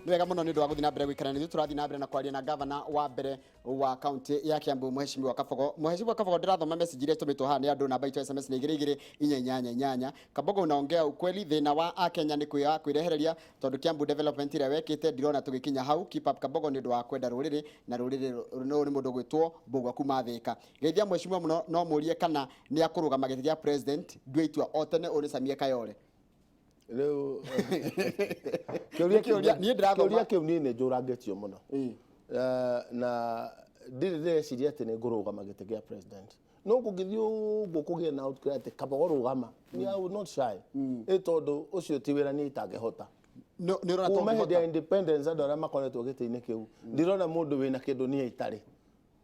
Nĩ wega mũno nĩ ũndũ wa gũthiĩ na mbere gũikara nithuĩ. Tũrathiĩ na mbere na kwaria na gavana wa mbere wa kaunti ya Kiambu, Mheshimiwa Kabogo. Mheshimiwa Kabogo, ndĩrathoma message iria itũmĩtwo haha nĩ andũ. Namba itũ ya SMS nĩ 22488. Kabogo, unaongea ukweli. Thĩna wa akenya nĩ kwĩya kwĩrehereria, tondũ Kiambu development ĩrĩa wekĩte ndirona tũgĩkinya hau. Keep up, Kabogo, nĩ ũndũ wa kwenda rũrĩrĩ na rũrĩrĩ. Nũ nĩ mũndũ gwĩtwo Mbũgua kuma Thĩka. Geithia mheshimiwa mũno, no mũrie kana nĩ akũrũgama gĩtĩ gĩa president. Ndue itua o tene. Ũyũ nĩ Samia Kayore. Rĩu kĩũria kĩũria- niĩ ndĩrathoma. Kĩũria kĩu niĩ nĩ njũrangĩtio mũno. Na ndirĩ ndĩreciria atĩ nĩ ngũrũgama gĩtĩ gĩa president, no kũngĩthiĩ ũguo kũgĩe na outcry atĩ Kabogo rũgama, niĩ I will not shy, ĩ tondũ ũcio ti wĩra niĩ itangĩhota. Nĩ ũrona Kuma hĩndĩ ya tũngĩhota? independence, andũ arĩa makoretwo gĩtĩ-inĩ kĩu, ndirona mũndũ wĩna kĩndũ niĩ itarĩ.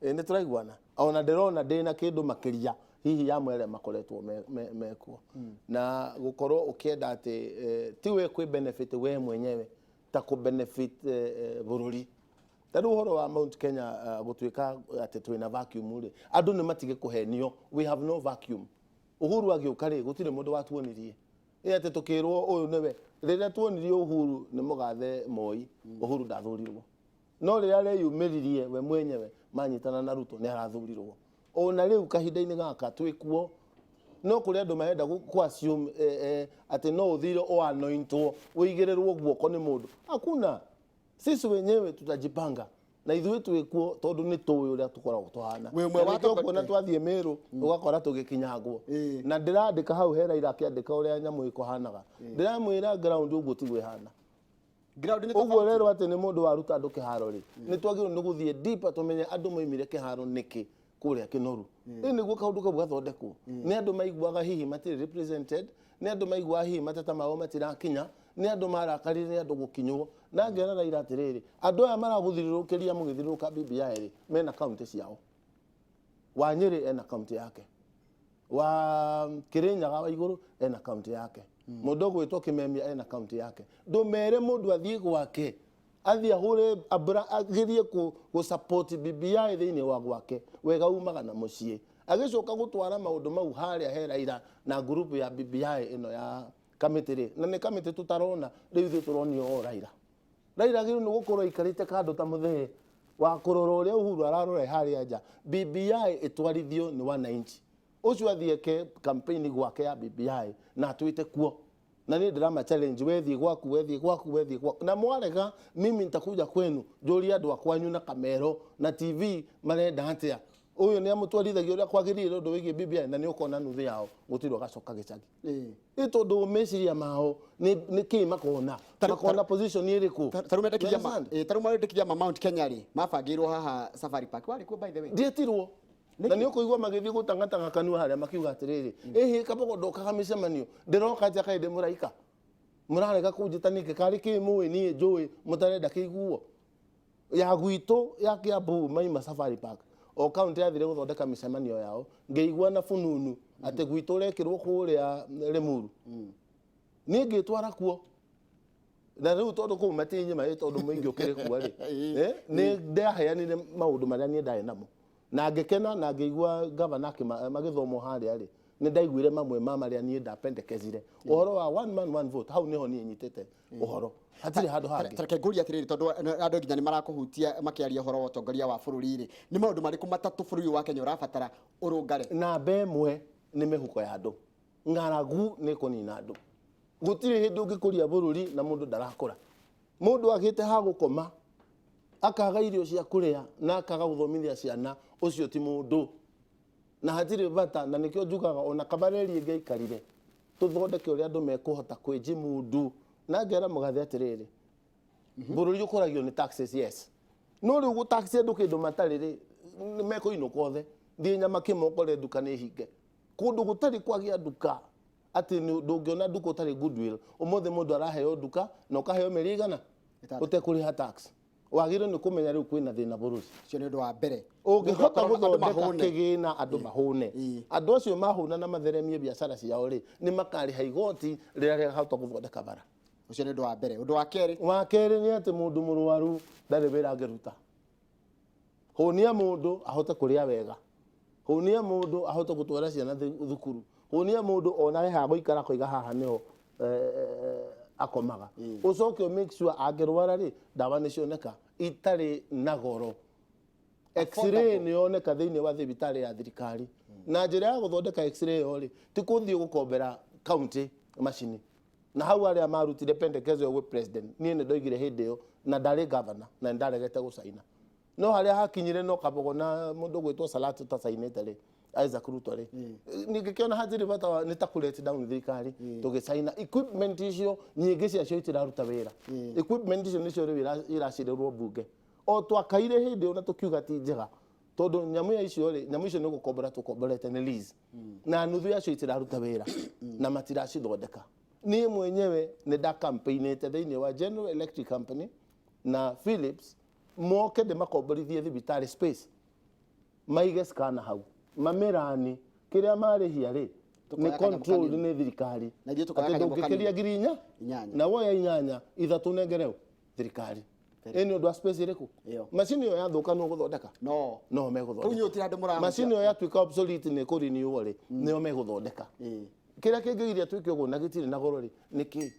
Ĩ nĩ tũraiguana? Ona ndĩrona ndĩna kĩndũ makĩria hihi ya amwe arĩa makoretwo mekuo na gũkorwo ũkĩenda atĩ ti we kwĩ benefit we mwenyewe, ta kũ benefit bũrũri. Ta rĩu ũhoro wa Mount Kenya, gũtuĩka atĩ twĩna vacuum rĩ, andũ nĩ matige kũhenio. We have no vacuum. Uhuru agĩũka rĩ, gũtirĩ mũndũ watuonirie ĩ atĩ tũkĩrwo ũyũ nĩwe. Rĩrĩa tuonirie Uhuru nĩ mũgathe Moi, Uhuru ndathurirwo, no rĩrĩa areyumĩririe we mwenyewe manyitana na Ruto, nĩ arathurirwo. Ona rĩu kahinda-inĩ gaka twĩ kuo, no kũrĩ andũ marenda kũ assume atĩ no ũthire ũanointwo, ũigĩrĩrwo guoko nĩ mũndũ. Hakuna, sisi wenyewe tutajipanga na ithuĩ twĩkuo tondũ nĩ tũĩ ũrĩa tũkoragwo tũhana. Wĩ ũmwe Na wa nĩkĩo kuona twathiĩ Mĩrũ ũgakora tũgĩkinyangwo. Na ndĩrandĩka hau he Raila akĩandĩka ũrĩa nyamũ ĩkũhanaga, ndĩramwĩra ground ũguo tiguo ĩhana. Ground nĩ Ũguo tofauti. rerwo atĩ nĩ mũndũ waruta andũ kĩharo rĩ, nĩ twagĩrĩirwo nĩ gũthiĩ deeper tũmenye andũ moimire kĩharo nĩkĩ kũrĩa Kĩnoru. Ĩ nĩguo kaũndũ kau gathondekwo. Nĩ andũ maiguaga hihi matirĩ represented, nĩ andũ maiguaga hihi mateta mao matirakinya, nĩ andũ marakarire nĩ andũ gũkinywo. Na ngera Raila atĩrĩrĩ, andũ aya maragũthirũrũkĩria mũgĩthirũrũka BBI rĩ, mena kaunti ciao. Wa Nyĩrĩ ena kaunti yake, wa Kirinyaga wa igũrũ ena kaunti yake, mũndũ ũgwĩtwo Kimemia ena kaunti yake. Ndũmere mũndũ athiĩ gwake, athiĩ ahũre abra, agerie kũ support BBI thĩinĩ wa gwake. Wega umaga na mũciĩ. Agĩcoka gũtwara maũndũ mau harĩa he Raila na ngurubu ya BBI ĩno ya kamĩtĩ rĩ, na nĩ kamĩtĩ tũtarona rĩu, ithuĩ tũronio o Raila. Raila agĩrĩirwo nĩ gũkorwo aikarĩte kando ta mũthee wa kũrora ũrĩa Uhuru ararora harĩa nja. BBI ĩtwarithio nĩ wananchi. Ũcio athiĩ eke campaign gwake ya BBI na atwĩte kuo, na niĩ ndĩrama challenge, wethiĩ gwaku, wethiĩ gwaku, wethiĩ gwaku, na mwarega, mimi nitakuja kwenu njũrie andũ a kwanyu na kamero na TV marenda atĩa, ũyũ nĩ amũtwarithagia ũrĩa kwagĩrĩire ũndũ wĩgiĩ BBI, na nĩ ũkona nuthu yao gũtirĩ ũgacoka gĩcagi. Ĩ tondũ meciria mao nĩ kĩ makona, makona position ĩrĩkũ? Tarĩu mendekithia ma You understand? Tarĩu mendekithia ma Mount Kenya rĩ, mabangĩirwo haha Safari Park. Warĩ kuo, by the way? Ndietirwo, na nĩ ũkũigua magĩthiĩ gũtangatanga kanua harĩa makiuga atĩrĩrĩ, ĩhĩ, Kabogo ndokaga mĩcemanio, ndĩroka atĩa kaĩ ndĩ mũraika? Mũrarega kũnjĩta nĩkĩ? Karĩ kĩ mũĩ niĩ njũĩ mũtarenda kĩiguo? Ya gwitũ ya Kiambu maima Safari Park, o kaunti yathire gũthondeka mĩcemanio yao, ngĩigua na fununu atĩ gwitũ ũrekĩrwo kũrĩa Limuru. Niĩ ngĩtwara kuo, na rĩu tondũ kũu matinyima ĩ tondũ mũingĩ ũkĩrĩ kuo rĩ, nĩ ndaheanire maũndũ marĩa niĩ ndarĩ namo na ngĩkena na ngĩigua gavana magĩthomwo harĩa rĩ, nĩ ndaiguire mamwe ma marĩa niĩ ndapendekezire, ũhoro wa one man one vote. Hau nĩho niĩ nyitĩte ũhoro, hatirĩ handũ hangĩ. Tareke ngũrie atĩrĩrĩ, tondũ andũ nginya nĩ marakũhutia makĩaria ũhoro wa ũtongoria wa bũrũri rĩ, nĩ maũndũ marĩkũ matatũ bũrũri ũyũ wa Kenya ũrabatara ũrũngare? Namba 1 nĩ mĩhuko ya andũ. Ng'aragu nĩ kũnina andũ. Gũtirĩ hĩndĩ ũngĩkũria bũrũri na mũndũ ndarakũra. Mũndũ agĩte ha gũkoma, akaga irio cia kũrĩa, na akaga gũthomithia ciana, ũcio ti mũndũ na hatirĩ bata. Na nĩkĩo njugaga ona kabareri ĩngĩaikarire, tũthondeke ũrĩa andũ mekũhota kwĩjimundu. Na ngera mũgathe atĩrĩrĩ, bũrũri ũkũragio nĩ taxes, yes, no rĩu gũtax andũ kĩndũ matarĩ rĩ, nĩ mekũinũka othe. Thiĩ nyama kĩmo ũkore nduka nĩ hinge, kũndũ gũtarĩ kwagĩa nduka, atĩ ndũngĩona nduka ũtarĩ goodwill. Ũmũthĩ mũndũ araheo nduka na ũkaheo mĩeri igana 6. Ũtekũrĩha tax. Wagĩrĩirwo nĩ kũmenya rĩu kwĩna thĩna bũrũri. Ũcio nĩ ũndũ wa mbere. Ũngĩhota Mũndũ akorwo andũ gũthondeka mahũne. kĩgĩna andũ mahũne, andũ acio mahũna na matheremie biacara ciao rĩ, nĩ makarĩha igoti rĩrĩa rĩkahota gũthondeka bara. Ũcio nĩ ũndũ wa mbere. Ũndũ wa kerĩ? Wa kerĩ nĩ atĩ mũndũ mũrwaru ndarĩ wĩra angĩruta. Hũnia mũndũ ahote kũrĩa wega, hũnia mũndũ ahote gũtwara ciana thukuru, hũnia mũndũ onage ha gũikara, koiga haha nĩho. Akomaga ũcoke ũ make sure angĩrwara rĩ, ndawa nĩ cioneka itarĩ na goro. X-ray nĩ yoneka thĩinĩ wa thibitarĩ ya thirikari. Na njĩra ya gũthondeka X-ray ĩyo rĩ, ti kũthiĩ gũkombera county macini. Na hau arĩa marutire pendekezo ĩyo gwĩ president, niĩ nĩ ndoigire hĩndĩ ĩyo na ndarĩ governor na nĩ ndaregete gũcaina, no harĩa hakinyire no Kabogo na mũndũ gwĩtwo Salat ũtacainĩte rĩ, Isaac Ruto rĩ, ningĩkĩona hatirĩ bata wa nĩ ta kũ let down thirikari. Tũgĩcaina equipment icio, nyingĩ ciacio itiraruta wĩra. Equipment icio nĩcio rĩu iracirĩrwo mbunge o twakaire hĩndĩ ĩyo na tũkiuga ti njega, tondũ nyamũ ya icio rĩ, nyamũ icio nĩ gũkombora tũkomborete, nĩ lease, na nuthu yacio itiraruta wĩra na matiracithondeka. Niĩ mwenyewe nĩ ndacampaignĩte thĩinĩ wa General Electric Company na Philips moke ndĩmakomborithie thibitarĩ space, maige scanner hau, mamĩrani kĩrĩa marĩhia rĩ, nĩ Tũkoya kanyamũ control kanini. nĩ thirikari. Na ithuĩ tũkoya Atĩ kanyamũ ndũngĩkĩria kanini. 8,000. 8. Na woya inyanya ithatũ nengereo thirikari ĩ nĩ ũndũ wa space ĩrĩkũ? Ĩyo. Macini ĩyo yathũka nũ gũthondeka? No. No Kũu megũthondeka. inyuĩ gũtirĩ handũ mũrahutia. Macini ĩyo yatuĩka obsolete nĩ kũrenew rĩ, nĩo megũthondeka. Kĩrĩa kĩngĩgiria twĩke ũguo na gĩtirĩ na goro rĩ, nĩ kĩ?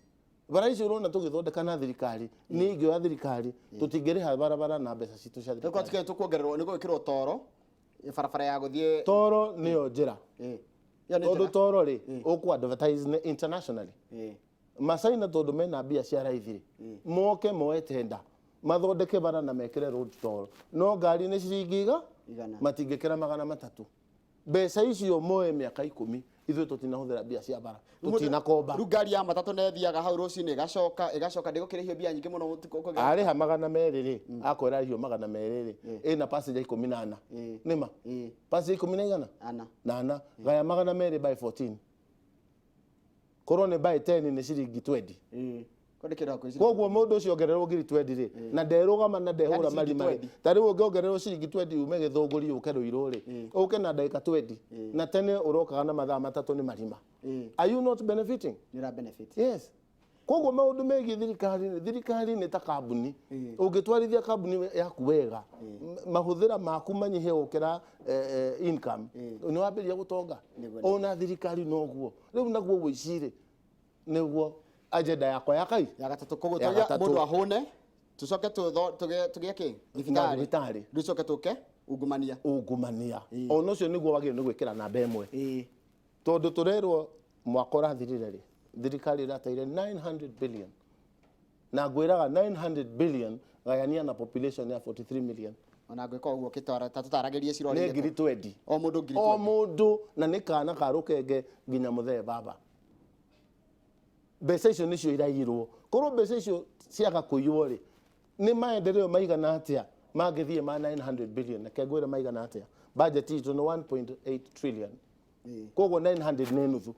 Bara icio ũrona tũgĩthondeka na thirikari nĩ ingĩoya thirikari, tũtingĩrĩha barabara na mbeca citũ cia Rĩu thirikari. tuke tukuongererwo nĩ gwĩkĩrwo toro barabara ya gũthiĩ. Toro nĩyo njĩra. Ĩyo nĩ Tondũ njĩra. toro rĩ, ũkũ advertise nĩ internationally. Macaina tondũ mena mbia cia raithi rĩ, moke moe tenda mathondeke bara na mekĩre road toll, no ngari nĩ ciringi iga 100. Matingĩkĩra 300. Mbeca icio moe mĩaka 10, ithuĩ tũtinahũthĩra mbia cia bara, tũtinakomba. Rĩu ngari ya matatũ nĩ ĩthiaga hau rũcinĩ, ĩgacoka ĩgacoka, ndĩgũkĩrĩhio mbia nyingĩ mũno Arĩha 200 rĩ, akwĩra arĩhio 200 rĩ, ĩna passenger 14. Nĩma passenger ikũmi na igana ana. Na ana, gaya 200 by 14, korwo nĩ by 10 nĩ ciringi 20. Ko nĩ kĩndũ hakuhĩ Koguo mũndũ ũcio ongererwo ngiri 20 rĩ, na nderũgama na ndehũra Yani ciringi marima rĩ, 20. ta rĩu ũngĩongererwo ciringi 20 ume Gĩthũngũri ũke Rũirũ rĩ, ũke na ndagĩka 20, na tene ũrokaga na mathaa 3 nĩ marima. Are you not benefiting? Nĩ ũra benefit. Yes. Koguo maũndũ megiĩ thirikari rĩ, thirikari nĩ ta kambuni. Ũngĩtwarithia kambuni yaku wega, mahũthĩra maku manyihe gũkĩra income, nĩ wambĩrĩria gũtonga. Ona thirikari noguo. Rĩu naguo wũici rĩ, nĩguo agenda yakwa ya kai Ya gatatũ. Koguo Ya tũgĩa gatatũ. mũndũ ahũne, tũcoke tũgĩe kĩ? Na thibitarĩ. Rĩu coke tũke ungumania. Ungumania ona ũcio nĩguo wagĩrĩirwo nĩ gwĩkĩra namba 1, tondũ tũrerwo mwaka ũrathirire rĩ, thirikari ĩrateire 900 billion. Na ngwĩraga 900 billion gayania na population ya 43 million. Ona ngwĩka ũguo kĩtwara ta tũtaragĩrie Nĩ cirori ngiri 20. O mũndũ ngiri O 20. mũndũ, na nĩ kana ka rũkenge nginya mũthee baba. Mbeca icio nĩcio iraiyirwo. Korwo mbeca icio ciaga kũiywo rĩ, nĩ maendeleo maigana atĩa mangĩthiĩ ma 900 billion? Reke ngwĩre maigana atĩa. Budget itũ nĩ 1.8 trillion, koguo 900 nĩ nuthu.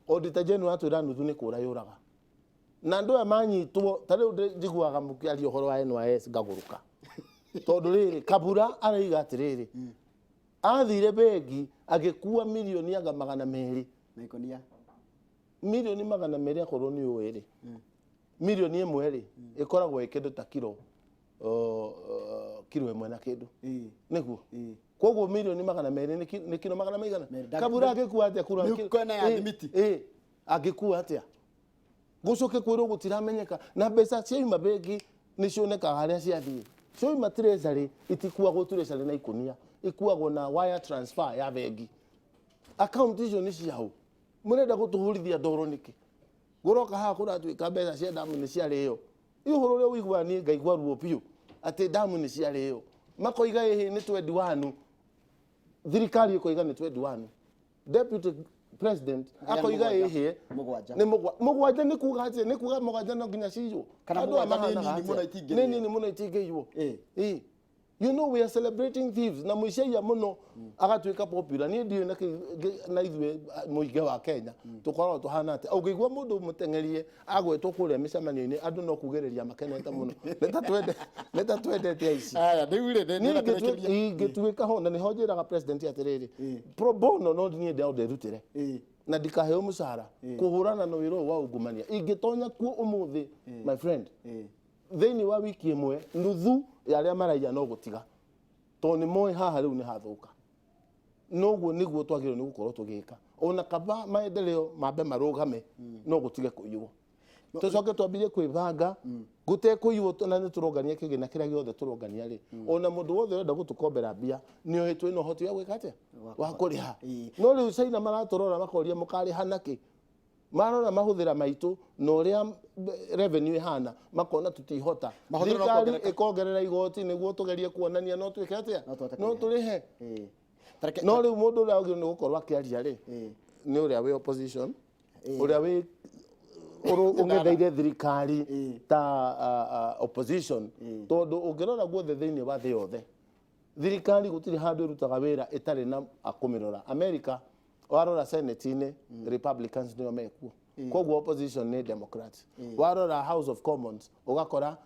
Auditor General atwĩra nuthu nĩ kũra yũraga. Na andũ aya manyitwo, ta rĩu njiguaga mũkĩaria ũhoro wa NYS ngagũrũka, tondũ rĩrĩ, Kabura araiga atĩrĩrĩ, athire bengi agĩkua mirioni anga 200. Na ikonia. Mirioni 200, akorwo nĩ ũĩ rĩ, mirioni 1 rĩ, ĩkoragwo ĩ kĩndũ ta kiro 1 na kĩndũ. Nĩguo koguo mirioni 200 nĩ kiro magana maigana. Merĩ. Kabura angĩkua atĩa kura? Mĩhuko ĩna ya thimiti. Ĩ angĩkua atĩa gũcoke kwĩrwo gũtiramenyeka? Na mbeca ciauma bengi nĩ cionekaga harĩa ciathiĩ. Cioima treasury itikuagwo treasury na ikũnia, ikuagwo na wire transfer ya bengi. Account icio nĩ ciaũ? Mũrenda gũtũhũrithia ndoro nĩkĩ? Gũroka haha kũratuĩka mbeca cia damu nĩ ciarĩo. Ĩ ũhoro ũrĩa ũiguaga niĩ ngaigua ruo biũ, atĩ damu nĩ ciarĩo, makoiga ĩhĩ nĩ twendi wanu, thirikari ĩkoiga nĩ twendi wanu, deputy president akoiga Mũgwanja. ĩhĩ Mũgwanja. nĩ mũgwanja. Nĩ kuga atĩa? Nĩ kuga mũgwanja no nginya ciywo? Kana Andũ aya mũgwanja nĩ mahanaga nini mũno atĩa? itingĩrĩo. Nĩ nini mũno itingĩiywo. Ĩ. You know we are celebrating thieves, na mũici mũno agatuĩka popular. Niĩ ndiũĩ na ithuĩ mũingĩ wa Kenya tũkoragwo tũhana atĩa. Ũngĩigua mũndũ mũteng'erie agwetwo kũrĩa mĩcemanio-inĩ, andũ no kugĩrĩria makenete mũno. Nĩ ta twendete aici. Aya, rĩu rĩ, Niĩ ndĩrenda kũrĩkĩrĩria. ingĩtuĩka ho, na nĩho njĩraga president atĩrĩrĩ, pro bono, no niĩ ndĩao ndĩrutĩre na ndikaheo mũcara kũhũrana na wĩra ũyũ wa ungumania. Ingĩtonya kuo ũmũthĩ, my friend, thĩinĩ wa wiki 1 nuthu ya arĩa maraiya no gũtiga, tondũ nĩ moĩ haha rĩu nĩ hathũka. Noguo nĩguo twagĩrĩirwo nĩ gũkorwo tũgĩka. Ona kaba maendeleo mambe marũgame, no gũtige kũiywo. Tũcoke twambirie kwĩbanga gũtekũiywo, na nĩ tũrongania kĩgĩna kĩrĩa gĩothe tũrongania rĩ, ona mũndũ wothe ũrenda gũtũkombera mbia nĩ oĩ twĩna ũhoti wa gwĩka atĩa, wa kũrĩha. No rĩu China maratũrora makoria, mũkarĩha nakĩ? Marora mahũthĩra maitũ na ũrĩa revenue ĩhana, makona tũtihota. Mahũthĩro no Thirikari kuongerereka. ĩkongerera igoti nĩguo tũgerie kuonania no twĩke atĩa, No tũhote no kũrĩha. tũrĩhe. Tareke No rĩu mũndũ ũrĩa wagĩrĩirwo nĩ gũkorwo akĩaria rĩ, nĩ ũrĩa wĩ opposition, ũrĩa wĩ ũng'etheire thirikari ta opposition, tondũ ũngĩrora guothe thĩinĩ wa thĩ yothe, thirikari gũtirĩ handũ ĩrutaga wĩra ĩtarĩ na akũmĩrora. America warora senate-inĩ, Republicans nĩo mekuo, koguo opposition nĩ Democrats. Warora House of Commons, ũgakora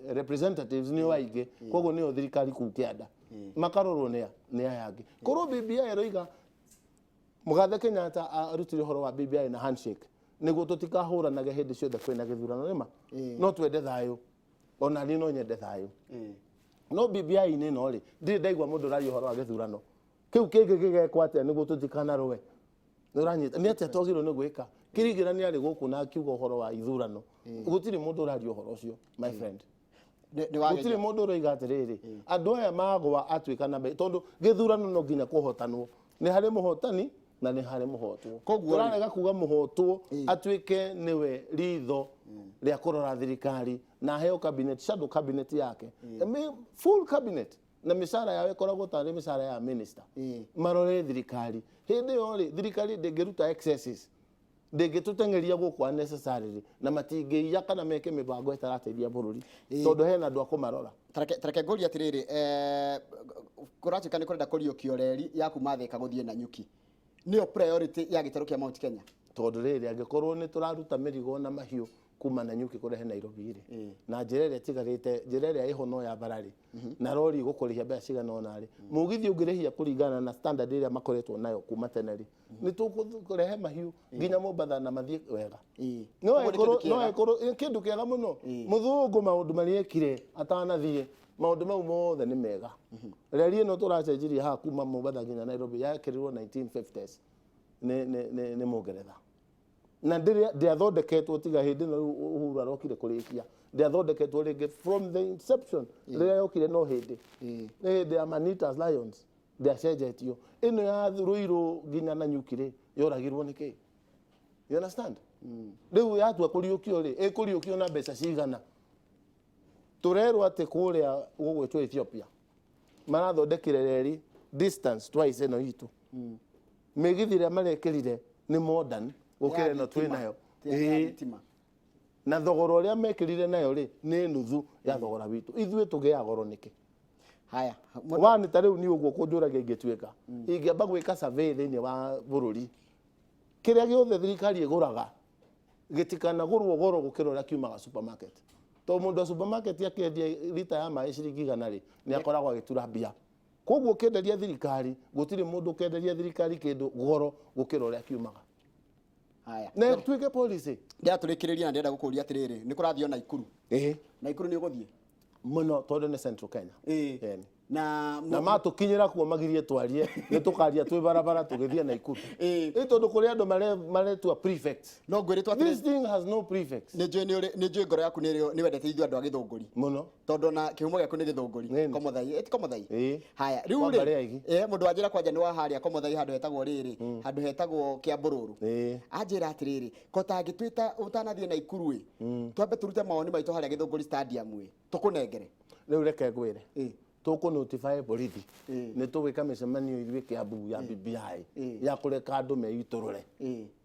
representatives nĩo aingĩ, koguo nĩo thirikari kũu kĩanda makarorwo nĩ nĩ aya angĩ. Korwo BBI ĩroiga Mũgathe Kenyatta arutire ũhoro wa BBI na handshake nĩguo tũtikahũranage hĩndĩ ciothe kwĩna gĩthurano, nĩma no twende thayũ, ona niĩ no nyende thayũ, no BBI-inĩ ĩno rĩ, ndirĩ ndaigua mũndũ ũraria ũhoro wa gĩthurano kĩu kĩngĩ gĩgekwo atĩa nĩguo tũtikanarũe. Nĩ ũranyita nĩ atĩa twagĩrĩirwo nĩ gwĩka? Kĩrigĩra nĩ arĩ gũkũ na akiuga ũhoro wa ithurano, gũtirĩ mũndũ ũraria ũhoro ũcio, my friend. Nĩ wageria. Gũtirĩ mũndũ ũroiga atĩrĩrĩ, andũ aya magwa atuĩka na tondũ gĩthurano no nginya kũhotanwo, nĩ harĩ mũhotani na nĩ harĩ mũhotwo. Koguo rĩ- Tũrarega kuga mũhotwo atuĩke nĩwe ritho rĩa kũrora thirikari na aheo cabinet, shadow cabinet yake, full cabinet, na mĩcara yao ĩkoragwo tarĩ mĩcara ya minister, marore thirikari. Hĩndĩ ĩyo rĩ, thirikari ndĩngĩruta excesses, ndĩngĩtũteng'eria gũkũ unnecessarily, na matingĩiya kana meke mĩbango ĩtarateithia bũrũri, tondũ hena andũ a kũmarora. Tareke ngũrie atĩrĩrĩ, kũratuĩka nĩ kũrenda kũriũkio reri ya kuma Thika gũthiĩ Nanyuki, nĩyo priority ya gĩtarũ kĩa Mount Kenya? Tondũ rĩrĩ, angĩkorwo nĩ tũraruta mĩrigo na mahiũ kuma Nanyuki kũrehe Nairobi rĩ, na njĩra ĩrĩa ĩtigarĩte, njĩra ĩrĩa ĩho no ya bara rĩ, na rori ĩgũkũrĩhia mbeca cigana ũna rĩ, mũgithi ũngĩrĩhia kũringana na standard ĩrĩa makoretwo nayo kuma tene rĩ, nĩ tũkũrehe mahiũ nginya Mombatha na mathiĩ wega. No Koguo nĩ kĩndũ ĩkorwo no kĩega. ĩkorwo ĩ kĩndũ kĩega mũno. Mũthũngũ maũndũ marĩa ekire atanathiĩ, maũndũ mau mothe nĩ mega. Reri ĩno tũracenjirie haha kuma Mombatha nginya Nairobi yekĩrirwo 1950s nĩ Mũngeretha, na ndĩathondeketwo tiga hĩndĩ ĩno rĩu Uhuru arokire kũrĩkia. Ndĩathondeketwo rĩngĩ from the inception rĩrĩa yokire, no hĩndĩ nĩ hĩndĩ ya Manitas Lions ndĩacenjetio. Ĩno ya Ruiru nginya Nanyuki rĩ, yoragirwo nĩ kĩ? You understand? Rĩu yatua kũriũkio rĩ, ĩkũriũkio na mbeca cigana? Tũrerwo atĩ kũrĩa gũgwĩtwo Ethiopia marathondekire reri distance twice ĩno itũ. Mĩgithi ĩrĩa marekĩrire nĩ modern gũkĩra ĩno twĩ nayo. Ya thitima. Na thogora ũrĩa mekĩrire nayo rĩ, nĩ nuthu ya thogora witũ. Ithuĩ tũgĩaga goro nĩkĩ? Haya. Wani ta rĩu niĩ ũguo kũnjũragia, ingĩtuĩka ingĩamba gwĩka survey thĩinĩ wa bũrũri, kĩrĩa gĩothe thirikari ĩgũraga gĩtikanagũrwo goro gũkĩra ũrĩa kiumaga supermarket, tondũ mũndũ wa supermarket akĩendia rita ya maĩ ciringi 100 rĩ, nĩ akoragwo agĩtura mbia. Koguo ũkĩenderia thirikari, gũtirĩ mũndũ ũkenderia thirikari kĩndũ goro gũkĩra ũrĩa kiumaga. Haya. Na ĩtuĩke policy. Ndĩratũrĩkĩrĩria na ndĩrenda gũkũria atĩrĩrĩ, nĩ kũrathiĩ Naikuru? Ĩĩ. Naikuru nĩ ũgũthiĩ? Mũno, tondũ nĩ Central Kenya. Ĩni. Na na matũkinyĩra kuo magirie twarie, nĩ tũkaria twĩ barabara tũgĩthiĩ Naikuru. Ĩ tondũ kũrĩ andũ maretua prefect. No ngwĩrĩtwo This atĩrĩ, thing has no prefects. Nĩ njũĩ ngoro yaku nĩ wendete ithuĩ andũ a Gĩthũngũri Mũno. Tondũ na kĩhumo gĩaku nĩ Gĩthũngũri. Nĩni. Komothai, ĩti Komothai? Ĩĩ. Haya, rĩu Kwa rĩ, mbarĩ ya Igi. Mũndũ wanjĩra kwanja nĩ wa harĩa Komothai, handũ hetagwo rĩrĩ, handũ hetagwo Kĩambũrũrũ. Anjĩra atĩrĩrĩ, ko tangĩtwĩta ũtanathiĩ Naikuru ĩ, twambe tũrute mawoni maitũ harĩa Gĩthũngũri stadium ĩ, tũkũnengere. Rĩu reke ngwĩre, tũkũ notify borithi, nĩ tũgwĩka mĩcemanio ithuĩ Kĩambu ya BBI ya kũreka andũ meitũrũre.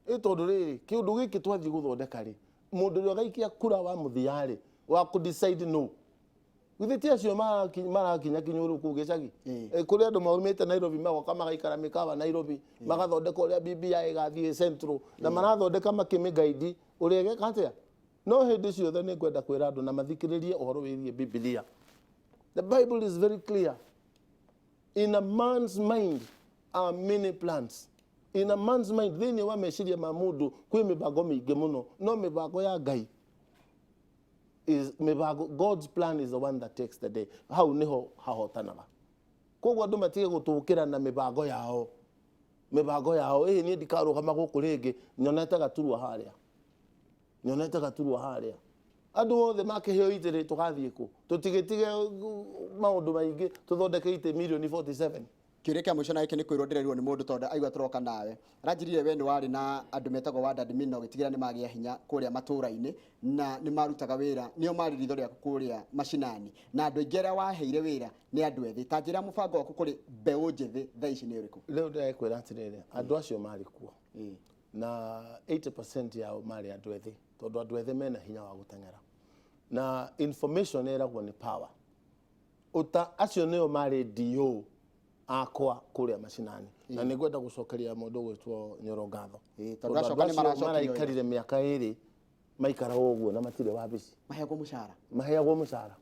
Ĩ tondũ rĩrĩ, kĩũndũ gĩkĩ twathiĩ gũthondeka rĩ, mũndũ ũrĩa ũgaikia kura wa mũthia rĩ, wa kũ decide no githĩ ti acio marakinya kinyũrũ kũu gĩcagi? Kũrĩ andũ maumĩte Nairobi magoka magaikara mĩkawa Nairobi, magathondeka ũrĩa BBI ĩgathiĩ Central, na marathondeka makĩmĩgaidi ũrĩa ĩgeka atĩa. No hĩndĩ ciothe nĩ ngwenda kwĩra andũ na mathikĩrĩrie ũhoro wĩgiĩ Bibilia. The Bible is very clear: in a man's mind are many plans. In a man's mind, thĩinĩ wa meciria ma mũndũ kwĩ mĩbango mĩingĩ mũno, no mĩbango ya Ngai is mĩbango, God's plan is the one that takes the day. Hau niho hahotanaga. Koguo andũ matige gũtũkĩra na mĩbango yao. Ĩ niĩ ndikarũgama gũkũ rĩngĩ, nyonete gaturwa harĩa. Nyonete gaturwa harĩa. Andũ othe makĩheo itĩ rĩ, tũgathiĩ kũ? Tũtigĩtige maũndũ maingĩ, tũthondeke itĩ mirioni 47. Kĩũria kĩa mũico na gĩkĩ nĩ kwĩrwo ndĩrerirwo nĩ mũndũ tondũ aigua tũroka nawe. Aranjĩrire we nĩ warĩ na andũ metagwo ward admin na ũgĩtigĩrĩra nĩ magĩa hinya kũrĩa matũra-inĩ na nĩ marutaga wĩra, nĩo marĩ ritho rĩaku kũrĩa macinani, na andũ aingĩ arĩa waheire wĩra nĩ andũ ethĩ. Ta njĩra mũbango waku kũrĩ mbeũ njĩthĩ thaa ici nĩ ũrĩkũ? Rĩu ndĩrakwĩra atĩrĩrĩ, andũ acio marĩ kuo na 80% yao marĩ andũ ethĩ, tondũ andũ ethĩ mena hinya wa gũteng'era na information ĩragwo nĩ power. Ũta acio nĩo marĩ DO akwa kũrĩa macinani, na nĩ ngwenda gũcokeria mũndũ ũgwĩtwo Nyoro ngatho. Tondũ acoka nĩ acio maracokire maraikarire mĩaka 2 maikaraga ũguo na matirĩ wabici. Maheagwo mũcara. Maheagwo mũcara,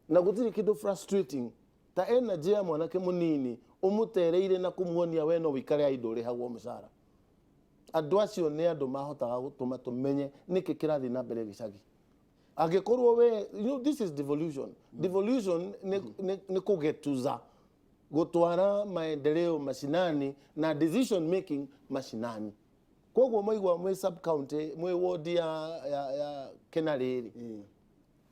na gũtirĩ kĩndũ frustrating ta energy ya mwanake mũnini ũmũtereire na kũmuonia we no wĩikare idle ũrĩhagwo mũcara. Andũ acio nĩ andũ mahotaga gũtũma tũmenye nĩkĩ kĩrathiĩ na mbere gĩcagi. Angĩkorwo we, you know, this is devolution. Devolution nĩ kũgetuza gũtwara maendeleo macinani na decision making macinani. Koguo mwaigua mwĩ sub county, mwĩ ward ya Kenarĩ rĩ,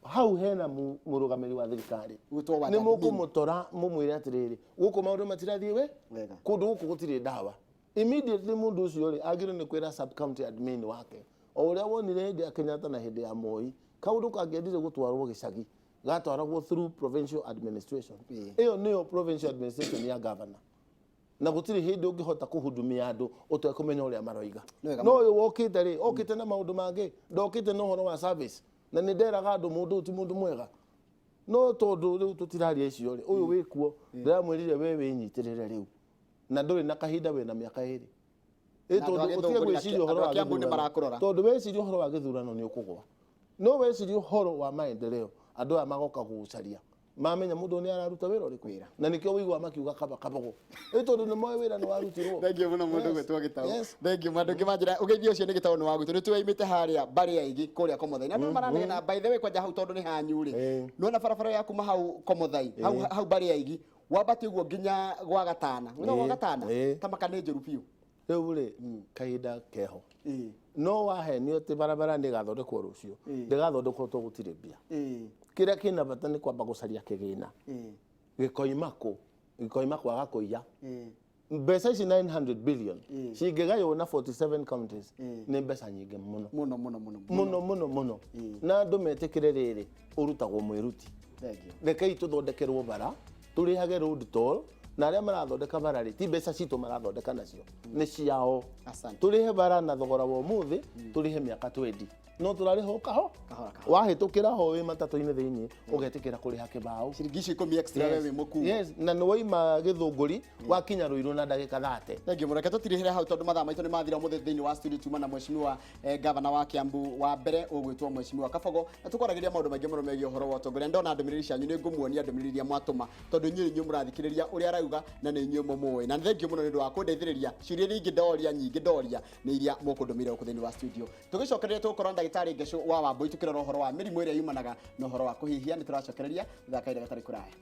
hau hena mũrũgamĩrĩri wa thirikari. Gwĩtwo ward nĩ admin. Mũkũmũtora mũmwĩre atĩrĩrĩ, gũkũ maũndũ matirathiĩ we Wega. Kũndũ gũkũ gũtirĩ ndawa. Immediately mũndũ ũcio rĩ, agĩrĩirwo nĩ kwĩra sub county admin wake, o ũrĩa wonire hĩndĩ ya Kenyatta na hĩndĩ ya Moi, kaũndũ kangĩendire gũtwarwo gĩcagi gatwaragwo through provincial administration. Ĩyo nĩyo provincial administration ya governor, na gũtirĩ hĩndĩ ũngĩhota kũhudumia andũ ũtekũmenya ũrĩa maroiga. Nĩ wega. No ũyũ wokĩte rĩ, okĩte na maũndũ mangĩ, ndokĩte na ũhoro wa service, na nĩ nderaga andũ mũndũ ũyũ ti mũndũ mwega, no tondũ rĩu tũtiraria icio rĩ, ũyũ wĩkuo ndĩramwĩrire we wĩnyitĩrĩre rĩu na ndũrĩ na kahinda, wĩna mĩaka 2. Ĩ Na andũ tondũ a ũtige Gĩthũngũri na gwĩciria ũhoro andũ a wa Kiambu nĩ gĩthurano. marakũrora. Tondũ weciria ũhoro wa gĩthurano nĩ ũkũgwa, no weciria ũhoro wa maendeleo, andũ aya magoka gũgũcaria mamenya mũndũ ũyũ nĩ araruta wĩra ũrĩkũ. Wĩra. Na nĩkĩo wĩigua makiuga kaba kabogo, ĩ tondũ nĩ moĩ wĩra nĩ warutirwo. Thank you mũno mũndũ Yes. gwĩtwo Gĩtaũ. Yes. Thank you mũndũ ngĩmanjĩra ũgeithio ũcio nĩ Gĩtaũ nĩ wa gwitũ, nĩ tũyaimĩte harĩa mbarĩ ya igi kũrĩa Komothai na andũ maranegena. By the way, kwanja hau tondũ nĩ hanyu rĩ, nĩwona barabara ya kuma hau Komothai, hau mbarĩ ya igi, wambate ũguo nginya gwa Gatana, no gwa Gatana ta maka nĩ njũru biũ. Rĩu rĩ, kahinda keho, no wahenio atĩ barabara nĩ ĩgathondekwo rũciũ, ndĩgathondekwo to gũtirĩ mbia. Kĩrĩa kĩna bata nĩ kwamba gũcaria kĩgĩna gĩkoima kũ, gĩkoima kwaga kũiya. Mbeca ici 900 billion cingĩgaywo na 47 counties nĩ mbeca nyingĩ mũno. Mũno mũno mũno. Mũno mũno mũno, na andũ metĩkĩre rĩrĩ ũrutagwo mwĩruti. Thank you. Rekei tũthondekerwo bara, tũrĩhage road toll, na arĩa marathondeka bara rĩ, ti mbeca citũ marathondeka nacio, nĩ ciao. Asante. Tũrĩhe bara na thogora wa ũmũthĩ, tũrĩhe mĩaka 20, no tũrarĩha o kaho Kahora, kahora. Wahĩtũkĩra ho wĩ matatũ-inĩ thĩinĩ, ũgetĩkĩra kũrĩha kĩbaũ. Ciringi icio 10 extra we wĩ mũkuo. Yes, na nĩ waima Gĩthũngũri wakinya Rũirũ na ndagĩka 30. Thank you mũno. Reke tũtirihĩre hau tondũ mathaa maitũ nĩ mathira ũmũthĩ thĩinĩ wa studio tuma na mheshimiwa gavana wa Kiambu wa mbere ũgwĩtwo Mheshimiwa Kabogo, na tũkwaragĩria maũndũ maingĩ mũno megiĩ ũhoro wa ũtongoria. Ndona ndũmĩrĩri cianyu, nĩ ngũmuonia ndũmĩrĩri iria mwatũma tondũ inyuĩ nĩ inyuĩ mũrathikĩrĩria ũrĩa arauga na nĩ inyuĩ mũmũĩ, na nĩ thank you mũno nĩ ũndũ wa kũndeithĩrĩria. Ciũria iria ingĩ ndoria nyingĩ ndoria nĩ iria mũkũndũmĩire gũkũ thĩinĩ wa studio. Tũgĩcokereria tũgũkorwo na ndagĩtarĩ Ngecũ wa Wambũi tũkĩrora ũhoro wa mĩrimũ ĩrĩa yumanaga na ũhoro wa kũhihia. Nĩ tũracokereria thutha wa kahinda gatarĩ kũraya.